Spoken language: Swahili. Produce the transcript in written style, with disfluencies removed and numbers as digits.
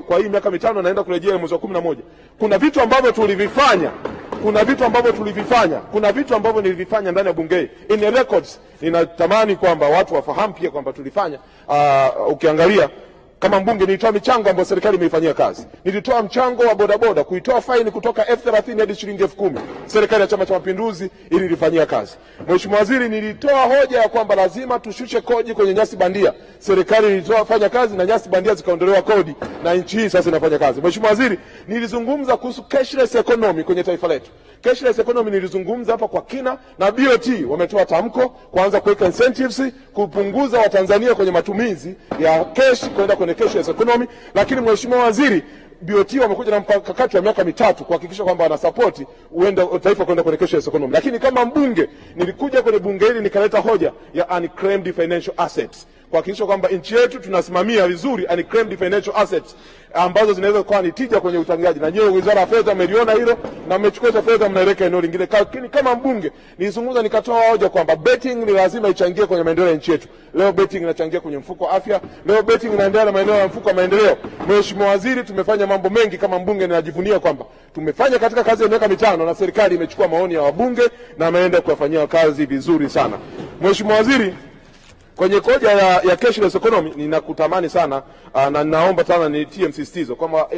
Kwa hii miaka 5 naenda kurejea mwezi wa 11. Kuna vitu ambavyo tulivifanya. Kuna vitu ambavyo tulivifanya. Kuna vitu ambavyo nilivifanya ndani ya bunge. In the records ninatamani kwamba watu wafahamu pia kwamba tulifanya. Ukiangalia kama mbunge nilitoa michango ambayo serikali imeifanyia kazi. Nilitoa mchango wa bodaboda kuitoa faini kutoka 30,000 hadi shilingi 10,000. Serikali ya Chama cha Mapinduzi ililifanyia kazi. Mheshimiwa Waziri, nilitoa hoja ya kwamba lazima tushushe kodi kwenye nyasi bandia. Serikali ilitoa fanya kazi na nyasi bandia zikaondolewa kodi na nchi hii sasa inafanya kazi. Mheshimiwa Waziri, nilizungumza kuhusu cashless economy kwenye taifa letu. Cashless economy nilizungumza hapa kwa kina na BOT wametoa tamko kuanza kuweka incentives kupunguza Watanzania kwenye matumizi ya cash kwenda kwenye cashless economy. Lakini Mheshimiwa Waziri, BOT wamekuja na mkakati wa miaka 3 kuhakikisha kwamba wanasupport uende taifa kwenda kwenye cashless economy. Lakini kama mbunge nilikuja kwenye bunge hili nikaleta hoja ya unclaimed financial assets, kuhakikisha kwamba nchi yetu tunasimamia vizuri unclaimed financial assets ambazo zinaweza kuwa ni tija kwenye utangaji. Na nyewe Wizara ya Fedha mmeliona hilo na mmechukua fedha mnaeleka eneo lingine. Lakini kama mbunge nilizungumza nikatoa hoja kwamba betting ni lazima ichangie kwenye maendeleo ya nchi yetu. Leo betting inachangia kwenye mfuko wa afya, leo betting inaendelea na maeneo ya mfuko wa maendeleo. Mheshimiwa Waziri, tumefanya mambo mengi kama mbunge, ninajivunia kwamba tumefanya katika kazi ya miaka 5 na serikali imechukua maoni ya wabunge na ameenda kuyafanyia kazi vizuri sana. Mheshimiwa Waziri, kwenye koja ya cashless economy ninakutamani sana na ninaomba sana nitie msisitizo kwamba